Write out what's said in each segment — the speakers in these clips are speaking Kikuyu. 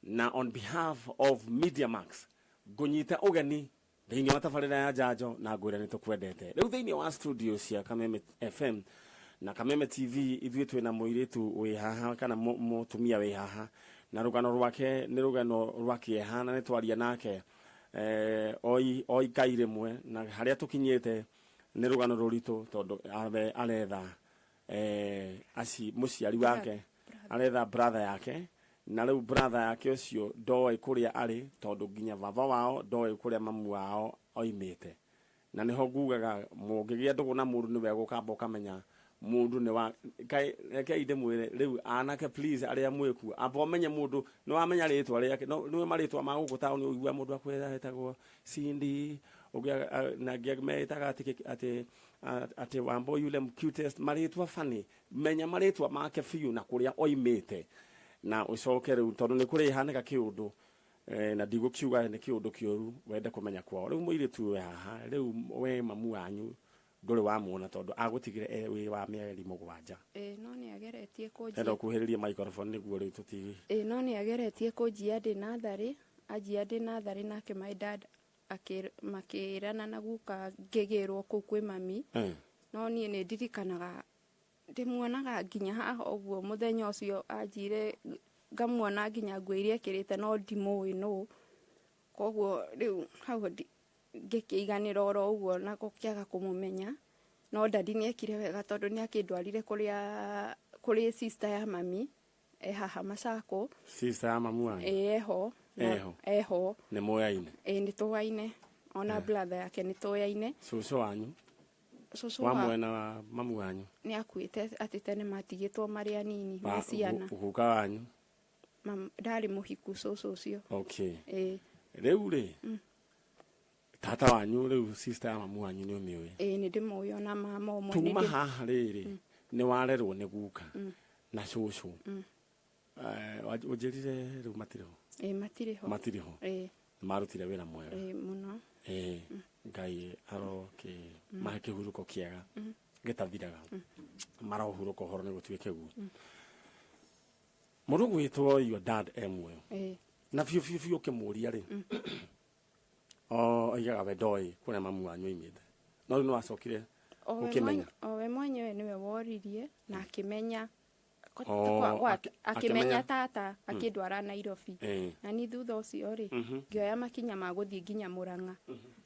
Na on behalf of Media Max ngũnyita ũgeni thĩinĩ wa tabarĩra ya Njanjo na ngwĩre nĩ tũkwendete. Rĩu thĩinĩ wa studio cia Kameme FM na Kameme TV ithuĩ twĩna mũirĩtu wĩ haha kana mũtumia wĩ haha, na rũgano rwake nĩ rũgano rwa kĩeha, na nĩ twaria nake oi kai rĩmwe, na harĩa tũkinyĩte nĩ rũgano rũritũ tondũ aretha aci mũciari wake, aretha brother yake, na rĩu brother yake ũcio ndoĩ kũrĩa arĩ tondũ nginya baba wao ndoĩ kũrĩa mamu wao oimĩte. Na nĩho ngugaga mũngĩgĩa ndũgũ na mũndũ nĩ wega ũkamba ũkamenya mũndũ nĩ wa kaĩ. Rekei ndĩmwĩre rĩu, anake, please, arĩa mwĩkuo, amba ũmenye mũndũ nĩ wamenya rĩtwa rĩake. No nĩwe marĩtwa ma gũkũ taũni, ũigua mũndũ akwĩra etagwo Cindy, ũngĩ na angĩ meĩtaga atĩ Wambo yule cutest, marĩtwa funny. Menya marĩtwa make biũ na kũrĩa oimĩte, na ũcoke rĩu, tondũ nĩ kũrĩ hanĩka kĩũndũ na ndigũkiuga nĩ kĩũndũ kĩũru, wende kũmenya kwao. Rĩu mũirĩtu wĩ haha, rĩu we mamu wanyu ndũrĩ wamuona tondũ agũtigire wĩ wa mĩeri 7. Ĩĩ, no nĩ ageretie kũnjia. Enda ũkuhĩrĩrie microphone nĩguo rĩu tũti Ĩĩ, no nĩ ageretie kũnjia ndĩ natharĩ, anjia ndĩ natharĩ, nake my dad makĩrana na guka ngĩgĩrwo kũu kwĩ mami. No niĩ nĩ ndirikanaga ndĩmuonaga nginya haha ũguo mũthenya ũcio anjire, ngamuona nginya nguo iria ekĩrĩte, no ndimũĩ nũ. Koguo rĩu hau ngĩkĩiganĩra oro ũguo na gũkĩaga kũmũmenya. No daddy nĩ ekire wega tondũ nĩ akĩndwarire kũrĩa kũrĩ sister ya mami e haha Machako. Sister ya mamu wanyu? Ĩĩ, eho. Eho? Eho. Nĩ moyaine? Ĩĩ, nĩ tũyaine, ona brother yake nĩ tũyaine. Cũcũ wanyu? Cũcũ wa mwena wa mamu wanyu? Nĩ akuĩte, atĩ tene matigĩtwo marĩ anini me ciana. Guka wanyu? Ndarĩ mũhiku cũcũ ũcio. Okay. Ĩĩ. Rĩu rĩ, tata wanyu, rĩu sister ya mamu wanyu nĩ ũmĩũĩ? Ĩĩ, nĩ ndĩmũĩ, ona mama ũmwe. Tuma haha rĩrĩ, nĩ warerwo nĩ guka na cũcũ. Ũnjĩrire rĩu matirĩ ho? Ĩĩ, matirĩ ho. Matirĩ ho? Ĩĩ. Nĩ marutire wĩra mwega. Ĩĩ, mũno. Ĩĩ, Ngai aroke mahe kĩhurũko kĩega gĩtathiraga, marohurũka ũhoro nĩ gũtuĩke guo. Mũndũ gwĩtwo your dad e muoyo? Ĩĩ. Na biũ biũ biũ ũkĩmũria rĩ, o oigaga we ndoĩ kũrĩa mamu wanyu oimĩte, no rĩu nĩ wacokire ũkĩmenya? O we mwenyewe nĩwe woririe na akĩmenya. Akĩmenya tata akĩndwara Nairobi. Na ni thutha ũcio rĩ, ngĩoya makinya ma gũthiĩ nginya Mũrang'a,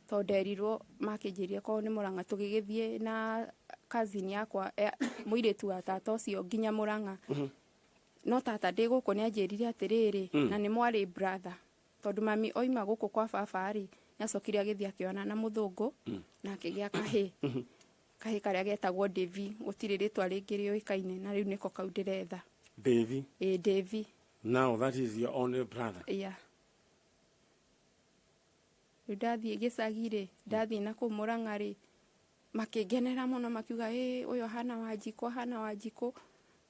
tondũ nderirwo makĩnjĩrire korwo nĩ Mũrang'a. Tũgĩgĩthiĩ na cousin yakwa, mũirĩtu wa tata ũcio, nginya Mũrang'a. No tata ndĩ gũkũ nĩ anjĩrire atĩrĩrĩ, na nĩ mwarĩ brother, tondũ mami oima gũkũ kwa baba rĩ, nĩ acokire agĩthiĩ akĩona na mũthũngũ na akĩgĩa kahĩ, kahĩ karĩa getagwo Devi, gũtirĩ rĩtwa rĩngĩ rĩũĩkaine, na rĩu nĩko kau ndĩretha. Devi? Ĩĩ, Devi. Now that is your only brother? Yeah. Rĩu ndathiĩ gĩcagi rĩ, ndathiĩ na kũu Mũrang'a rĩ, makĩngenera mũno, makiuga, "Ĩ ũyũ ahana Wanjikũ, ahana Wanjikũ."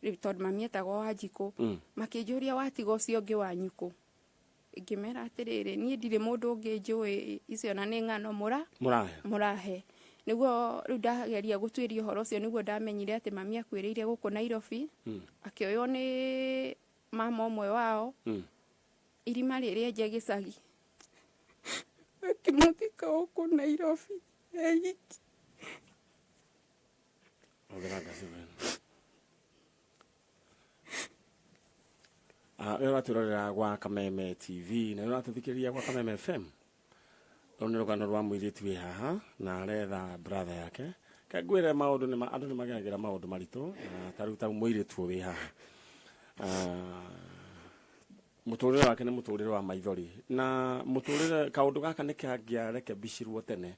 Rĩu tondũ mami etagwo Wanjikũ, makĩnjũria, "Watiga ũcio ũngĩ wanyu kũ?" Ngĩmera atĩrĩrĩ, niĩ ndirĩ mũndũ ũngĩ njũĩ, icio na nĩ ng'ano mũrahe. Mũrahe. Nĩguo rĩu ndageria gũtuĩria ũhoro ũcio, nĩguo ndamenyire atĩ mami akuĩrĩire gũkũ Nairobi, akĩoywo nĩ mama ũmwe wao, irima rĩrĩa enje gĩcagi, akĩmũthika gũkũ Nairobi e iki. Hũthĩra ngaci wena. Ah, we ũratwĩrorera gwa Kameme TV na ũratũthikĩrĩria gwa Kameme FM. Rũu nĩ rũgano rwa mũirĩtu wĩ haha na aretha brother yake. Ke ngwĩre maũndũ nĩ andũ nĩ mageragĩra maũndũ maritũ, na ta rĩu ta mũirĩtu ũyũ wĩ haha. Ah, mũtũrĩre wake nĩ mũtũrĩre wa maithori, na mũtũrĩre kaũndũ gaka nĩ kangĩarekebicirwo tene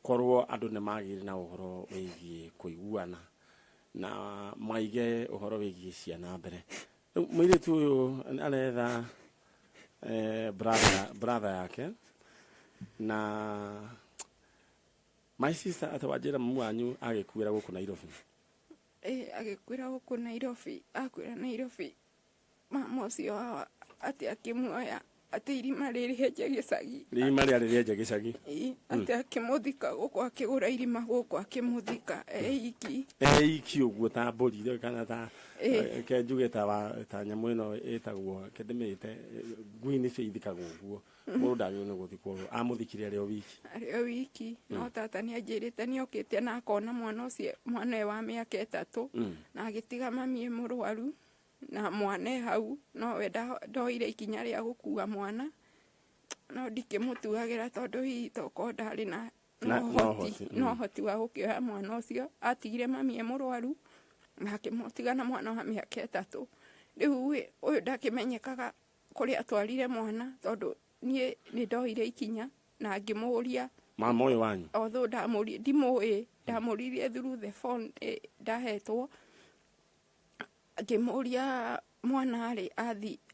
korwo andũ nĩ magĩire na ũhoro wĩgiĩ kũiguana na maige ũhoro wĩgiĩ ciana mbere. Rĩu mũirĩtu ũyũ aretha brother yake. Na my sister, atĩ wanjĩra mamu wanyu agĩkuĩra gũkũ Nairobi? Ĩĩ, agĩkuĩra gũkũ Nairobi. Akuĩra Nairobi, mama ũcio wao atĩ akĩmuoya. Atĩ irima rĩrĩ henje gĩcagi. Irima rĩarĩ rĩenje gĩcagi. Ĩĩ, atĩ akĩmũthika gũkũ, akĩgũra irima gũkũ akĩmũthika eiki. Eiki ũguo ta mbũri rĩ, kana ta Ĩĩ. Ke njuge ta wa ta nyamũ ĩno ĩtagwo ke ndĩmĩte ngui nĩcio ithikagwo ũguo. Mũndũ ndagĩrĩirwo nĩ gũthikwo ũguo. Amũthikire arĩ o wiki. Arĩ o wiki. No tata nĩ anjĩrĩte nĩ okĩte na akona mwana ũcio, mwana ũyũ wa mĩaka 3, na agĩtiga mami e mũrwaru na mwana e hau, no we ndoire ikinya rĩa gũkua mwana, no ndikĩmũtuagĩra tondũ hihi tokorwo ndarĩ na Na- na na ũhoti, ũhoti, na ũhoti wa gũkĩoya mwana ũcio. Atigire mami e mũrwaru na akĩmũtiga na mwana wa mĩaka 3. Rĩu ĩ, ũyũ ndakĩmenyekaga kũrĩa atwarire mwana, tondũ niĩ nĩ ndoire ikinya na ngĩmũria. Mama ũyũ wanyu? Although ndamũria, ndimũĩ, ndamũririe through the phone, ndahetwo. Ngĩmũria mwana rĩ,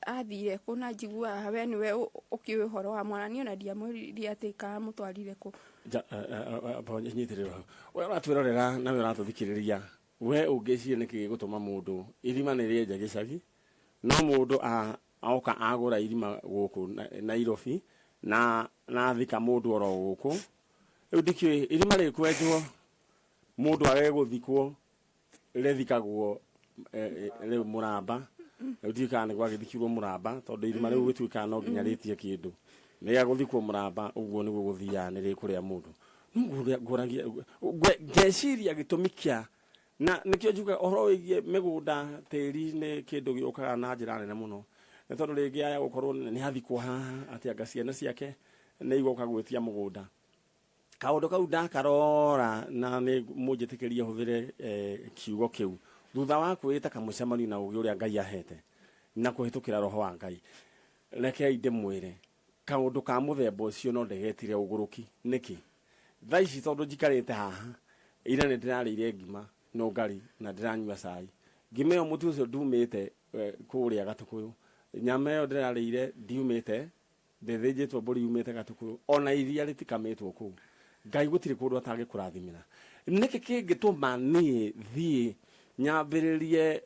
athire kũ, na njiguaga we nĩwe ũkĩũĩ ũhoro wa mwana. Niĩ ona ndiamũririe atĩ kana amũtwarire kũ. Ja, nyitĩrĩra hau. We ũratwĩrorera na we ũratũthikĩrĩria, we ũngĩciria nĩkĩ gĩgũtũma mũndũ irima nĩ rĩenja gĩcagi, no mũndũ oka agũra irima gũkũ Nairobi na athika mũndũ oro gũkũ. Rĩu ndikĩũĩ irima rĩkwenjwo mũndũ age gũthikwo, rĩthikagwo, rĩu mũramba. Rĩu ndiũĩ kana nĩ gwagĩthikirwo mũramba, tondũ irima rĩu gũtuĩkaga no nginya rĩtie kĩndũ. Rĩrĩa gũthikwo mũramba ũguo nĩguo gũthiaga nĩ rĩkũrĩa mũndũ. No ngũragia, ngeciria gĩtũmi kĩa, na nĩkĩo njugaga ũhoro wĩgiĩ mĩgũnda, tĩri nĩ kĩndũ gĩũkaga na njĩra nene mũno. Nĩ tondũ rĩngĩ aya gũkorwo nĩ athikwo haha, atĩ anga ciana ciake nĩ igoka gwĩtia mũgũnda. Kaũndũ kau ndakarora na nĩ mũnjĩtĩkĩrie hũthĩre, kiugo kĩu. Thutha wa kwĩĩta kamũcemanio na ũgĩ ũrĩa Ngai ahete na kũhĩtũkĩra roho wa Ngai, rekei ndĩmwĩre kaũndũ ka mũthemba ũcio no ndegetire ũgũrũki. Nĩkĩ? Thaa ici tondũ njikarĩte haha, ira nĩ ndĩrarĩire ngima na ũgari na ndĩranyua cai. Ngima ĩyo mũtu ũcio ndumĩte, kũrĩa Gatũkũyũ. Nyama ĩyo ndĩrarĩire ndiumĩte, ndĩthĩnjĩtwo mbũri yumĩte Gatũkũyũ, ona iria rĩtikamĩtwo kũu. Ngai gũtirĩ kũndũ atangĩkũrathimĩra. Nĩkĩ kĩngĩtũma niĩ thiĩ nyambĩrĩrie,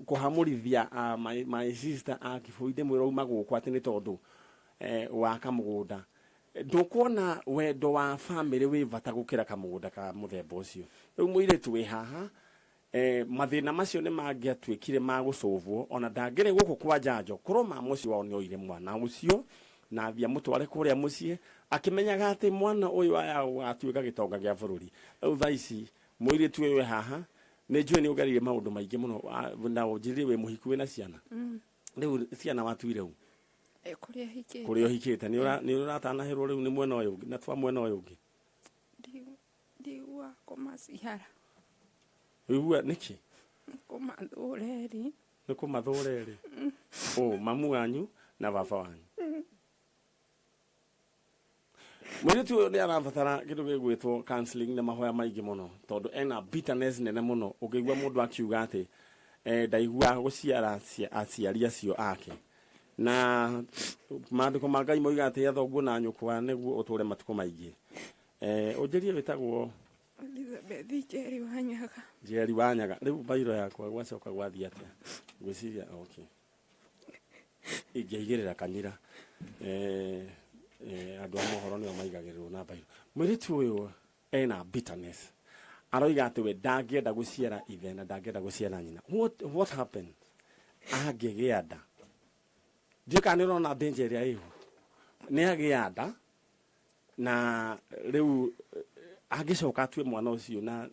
kũhamũrithia, my sister a Kibui ndĩmwĩre auma gũkũ atĩ nĩ tondũ, wa kamũgũnda? Ndũkuona wendo wa famĩlĩ wĩ bata gũkĩra kamũgũnda ka mũthemba ũcio. Rĩu mũirĩtu wĩ haha, mathĩna macio nĩ mangĩatuĩkire ma gũcũvwo, ona ndangĩrĩ gũkũ kwa njanjo, korwo mama ũcio wao nĩ oire mwana ũcio na athiĩ amũtware kũrĩa mũciĩ akĩmenyaga atĩ mwana ũyũ aya gũgatuĩka gĩtonga gĩa bũrũri. Rĩu thaa ici mũirĩtu ũyũ wĩ haha nĩ njũĩ nĩ ũgereire maũndũ maingĩ mũno, na ũnjĩrire wĩ mũhiku wĩna ciana. Rĩu ciana watuire ũ? Kũrĩa hikĩte. Kũrĩa ũhikĩte. Nĩ ũratanahĩrwo rĩu nĩ mwena ũyũ ũngĩ, na twa mwena ũyũ ũngĩ? Ndigua kũmaciara. Ũigua nĩkĩ? Nĩ kũmathũra erĩ. Nĩ kũmathũra erĩ? Ũ, mamu wanyu na baba wanyu. Mũirĩtu ũyũ nĩ arabatara kĩndũ gĩgwĩtwo counseling na mahoya maingĩ mũno, tondũ ena bitterness nene mũno. Ũngĩigua mũndũ akiuga atĩ, ndaiguaga gũciara aciari acio ake. Na maandĩko ma Ngai moigaga atĩ athoguo na nyũkwa nĩguo ũtũre matukũ maingĩ. Ũnjĩrie wĩtagwo? Elizabeth Njeri Wanyaga. Njeri Wanyaga. Rĩu mbairo yakwa gwacoka gwathiĩ atĩa? Ngwĩciria, okay. Ingĩaigĩrĩra kanyira. Andũ a mohoro nĩo maigagĩrĩrwo na mbairo. Mũirĩtu ũyũ ena bitterness. Aroiga atĩ we ndangĩenda gũciara ithe na ndangĩenda gũciara nyina. What happened? Angĩgĩa nda. Ndiũĩ kana nĩ ũrona danger ĩrĩa ĩho. Nĩ agĩa nda na rĩu angĩcoka atue mwana ũcio na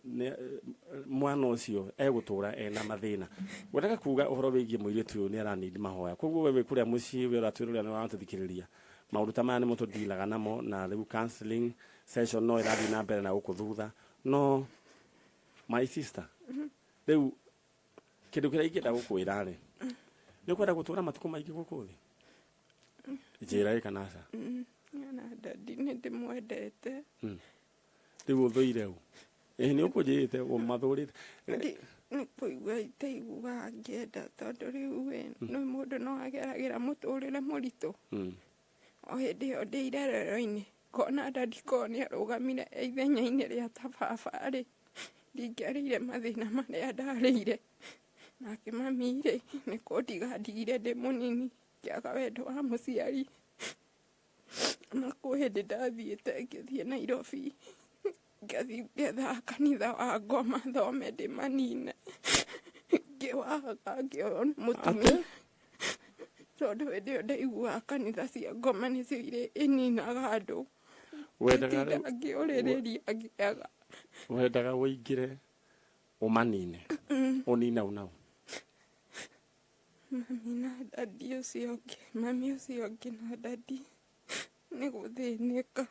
mwana ũcio egũtũra ena mathĩna. Ngwendaga kuga ũhoro wĩgiĩ mũirĩtu ũyũ nĩ aranindi mahoya. Koguo we wĩ kũrĩa mũciĩ, we ũratwĩrorera na ũratũthikĩrĩria, maũndũ ta maya nĩmo tũndilaga namo, na rĩu counseling session no ĩrathiĩ na mbere na gũkũ thutha. No my sister, rĩu kĩndũ kĩrĩa ingĩenda gũkwĩra rĩ, nĩ ũkwenda gũtũra matukũ maingĩ gũkũ thĩ? Njĩra ĩ kana aca? Na dadi nĩ ndĩmwendete. Rĩu ũthũire ũ? Nĩ ũkũnjĩrĩte ũmathũrĩte. Nĩ kũigua itaiguaga ngĩenda, tondũ rĩu ĩ, no mũndũ no ageragĩra mũtũrĩre mũritũ. O hĩndĩ ĩyo ndĩ irerero-inĩ, ngona dadi korwo nĩ arũgamire ithenya-inĩ rĩa ta baba rĩ, ndingĩarĩire mathĩna marĩa ndarĩire. Nake mami rĩ, nĩ kũndiga ndigire ndĩ mũnini. Ngĩaga wendo wa mũciari. Na kwĩ hĩndĩ ndathiĩte ngĩthiĩ Nairobi, ngathiĩ ngetha kanitha wa ngoma thome ndĩmanine, ngĩwaga, ngĩoywo nĩ mũtumia, tondũ hĩndĩ ĩyo ndaiguaga kanitha cia ngoma nĩcio irĩ ĩninaga andũ. Wendaga Ngĩtinda ngĩũrĩrĩria ngĩaga. Wendaga ũingĩre ũmanine, ũnine ũnao? Mami na dadi ũcio ũngĩ, mami ũcio ũngĩ na dadi nĩ gũthĩnĩka.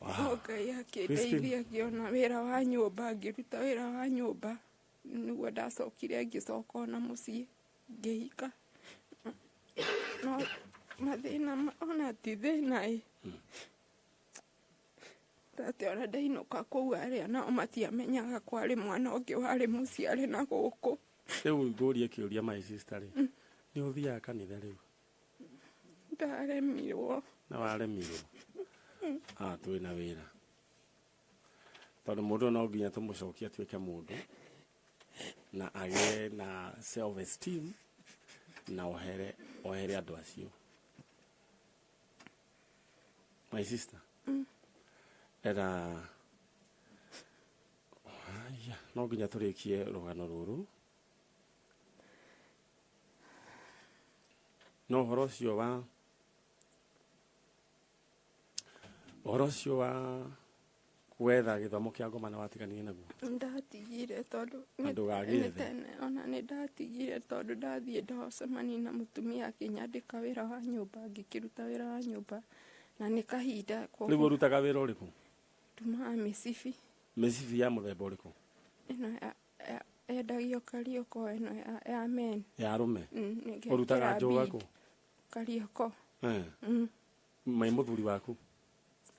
No Ngai akĩndeithia ngĩona wĩra wa nyũmba, ngĩruta wĩra wa nyũmba, nĩguo ndacokire ngĩcoka ona mũciĩ ngĩhika. No mathĩna ona ti thĩna ĩ, atĩ ona ndainũka kũu arĩa nao matiamenyaga kwarĩ mwana ũngĩ warĩ mũciare na gũkũ. Rĩu ngũrie kĩũria, my sister rĩ, nĩ ũthiaga kanitha rĩu? Ndaremirwo. Na waremirwo. Ah, twĩna wĩra, tondũ mũndũ ũyũ no nginya tũmũcokie atuĩke mũndũ na agĩe na self esteem na ohere ohere andũ acio. My sister, era haya, no nginya tũrĩkie rũgano rũrũ. No ũhoro ũcio wa gwetha gĩthomo kĩa ngoma nĩ watiganire naguo? Ndatigire tondũ Na ndũgagĩethe. Nĩ tene ona nĩ ndatigire, tondũ ndathiĩ ndacemania na mũtumia akĩnyandĩka wĩra wa nyũmba, ngĩkĩruta wĩra wa nyũmba na nĩ kahinda. Rĩu ũrutaga wĩra ũrĩkũ? Ndumaga mĩcibi. Mĩcibi ya mũthemba ũrĩkũ? Ĩno yendagio Karioko, ĩno ya men. Ya arũme? Ngekĩra Ũrutaga njũga bead. Kũ? Karioko. Mai mũthuri waku?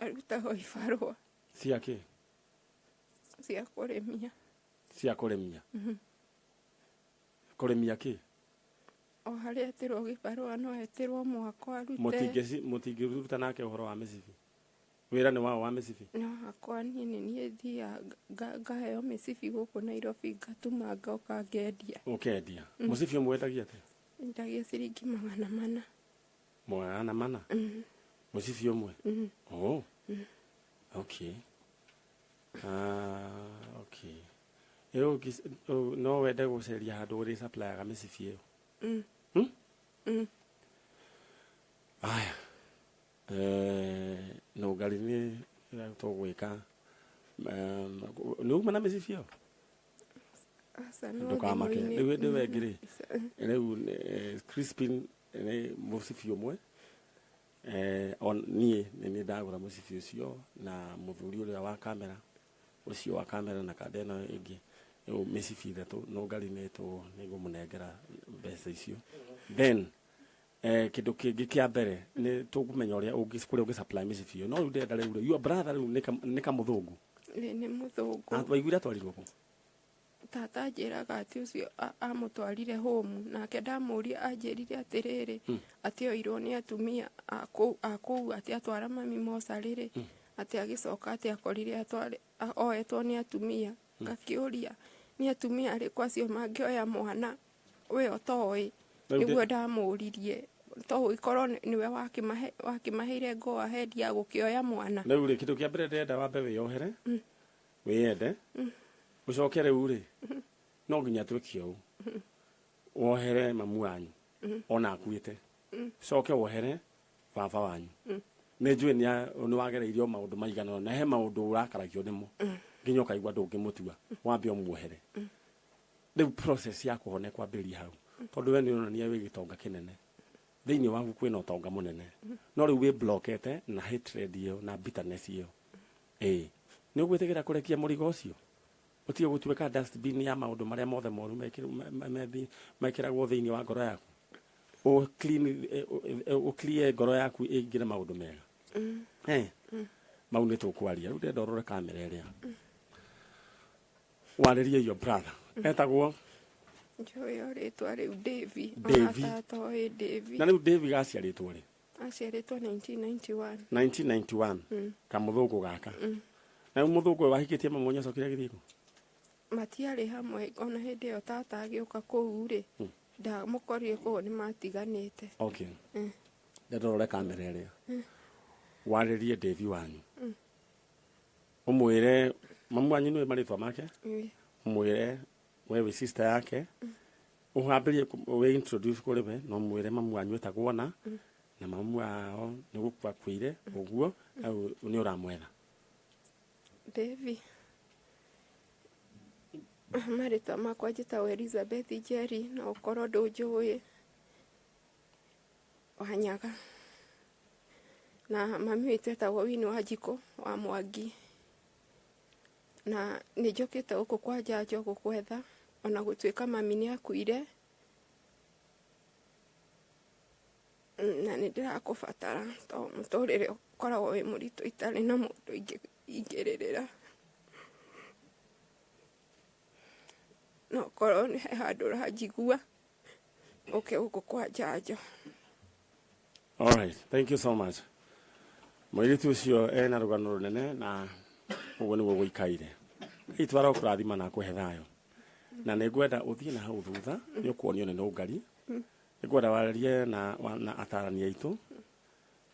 Arutagwo ibarũa. Cia kĩ? Cia kũrĩmia. Cia kũrĩmia? Kũrĩmia kĩ? O harĩa etĩrwo gĩbarũa, no etĩrwo mwako arute. Mũtingĩruta nake ũhoro wa mĩcibi? Wĩra nĩ wao wa mĩcibi? No hakwa niĩ nĩ niĩ thiaga ngaheo mĩcibi gũkũ Nairobi, ngatuma, ngoka ngendia. Ũkendia mũcibi ũmwe, wendagia atĩa? Ndendagia ciringi 400. 400 mũcibi ũmwe? Oh, okay. Ah, okay. Ĩyo no wende gũceria handũ ũrĩ supplyaga mĩcibi ĩyo? Hmm? Mm. Aya, nũngari nĩ tũgwĩka nĩ uma na mĩcibi ĩyo. Aca, no Ndũkamake. thimũ-inĩ. Rĩu ĩndĩ we ngĩrĩ rĩu Crispin nĩ mũcibi ũmwe, on niĩ nĩ niĩ ndagũra mũcibi ũcio na mũthuri ũrĩa wa kamera, ũcio wa kamera na kanda ĩno ĩngĩ, rĩu mĩcibi 3. Nũngari nĩ tũ nĩ ngũmũnengera mbeca icio. Then kĩndũ kĩngĩ kĩa mbere nĩ tũkũmenya ũrĩa kũrĩa ũngĩ supply mĩcibi ĩyo. No rĩu ndĩrenda rĩu your brother rĩu nĩ kamũthũngũ? Ĩ, nĩ mũthũngũ. Na waiguire atwarirwo kũ? Tata anjĩraga atĩ ũcio amũtwarire home, nake ndamũria anjĩrire atĩrĩrĩ, atĩ oirwo nĩ atumia a kũu, atĩ atwara mami mocarĩ rĩ, atĩ agĩcoka atĩ akorire oetwo nĩ atumia. Ngakĩũria nĩ atumia arĩkũ acio mangĩoya mwana we ũtoĩ. Rĩu Nĩguo ndamũririe, to gũgĩkorwo nĩwe wakĩmaheire go ahead ya gũkĩoya mwana. Rĩu rĩ, kĩndũ kĩa mbere ndĩrenda wambe wĩyohere, wĩyende, ũcoke rĩu rĩ, no nginya twĩke ũũ, wohere mamu wanyu ona akuĩte, coke wohere baba wanyu. Nĩ njũĩ nĩ wagereirio maũndũ maigana ũna, na he maũndũ ũrakaragio nĩmo nginya ũkaigua ndũngĩmũtua. Wambe ũmuohere. Rĩu process ya kũhona ĩkwambĩrĩria hau, tondũ we nĩ ũronania wĩ gĩtonga kĩnene, thĩinĩ waku kwĩna ũtonga mũnene, no rĩu wĩ blockete na hatred ĩyo na bitterness ĩyo. Ĩĩ, nĩ ũgwĩtĩkĩra kũrekia mũrigo ũcio, ũtige gũtuĩka dustbin ya maũndũ marĩa mothe moru mekĩragwo thĩinĩ wa ngoro yaku, ũ clean, ũ clear ngoro yaku ĩingĩre maũndũ mega. Mau nĩ tũkwaria. Rĩu ndĩrenda ũrore kamera ĩrĩa, warĩrie your brother etagwo? Njũĩ o rĩtwa rĩu, Davy. Davy. Ona tata oĩ Davy. Na rĩu Davy gaciarĩtwo rĩ? Aciarĩtwo 1991. 1991, kamũthũngũ gaka. Na rĩu mũthũngũ ũyũ wahikĩtie mama wanyu acokire agĩthiĩ kũ? Matiarĩ hamwe ona hĩndĩ ĩyo tata agĩũka kũu rĩ, ndamũkorire kũu nĩ matiganĩte. Okay. Ndendorore kamera ĩrĩa warĩrie Devi wanyu, ũmwĩre mamu wanyu nĩwe marĩtwa make. Ũmwĩre we wĩ sister yake, ũhambĩrie wĩ introduce kũrĩ we, na ũmwĩre mamu wanyu etagwo na mamu wao nĩ gũkua akuire ũguo au nĩ ũramwetha. Devi, marĩtwa makwa njĩtagwo Elizabeth Njeri, na ũkorwo ndũnjũĩ, Wanyaga, na mami witũ etagwo Wini Wanjikũ wa Mwangi, na nĩ njũkĩte gũkũ kwa Njanjo gũgwetha ona gũtuĩka mami nĩ akuire, na nĩ ndĩrakũbatara to mũtũrĩre ũkoragwo wĩ mũritũ itarĩ na mũndũ ingĩrĩrĩra. No korwo nĩ he handũ ũranjigua, ũke gũkũ kwa Njanjo. All right, thank you so much. Mũirĩtu ũcio ena rũgano rũnene na ũguo nĩguo gũikaire. Itwara ũkũrathima na akũhe thayũ, na nĩ ngwenda ũthiĩ na hau thutha nĩ ũkuonio nĩ nũngari. Nĩ ngwenda warĩrie na atarani aitũ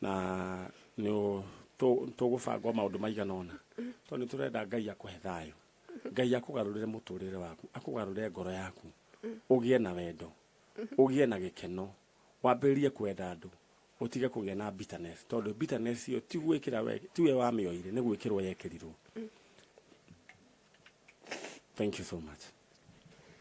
na nĩ tũgũbangwo maũndũ maigana ũna, tondũ nĩ tũrenda Ngai akũhe thayũ, Ngai akũgarũrĩre mũtũrĩre waku, akũgarũrĩre ngoro yaku, ũgĩe na wendo, ũgĩe na gĩkeno, wambĩrĩrie kwenda andũ, ũtige kũgĩa na bitterness, tondũ bitterness ĩyo ti gwĩkĩra we, tiwe wamĩoire, nĩ gwĩkĩrwo yekĩrirwo. Thank you so much.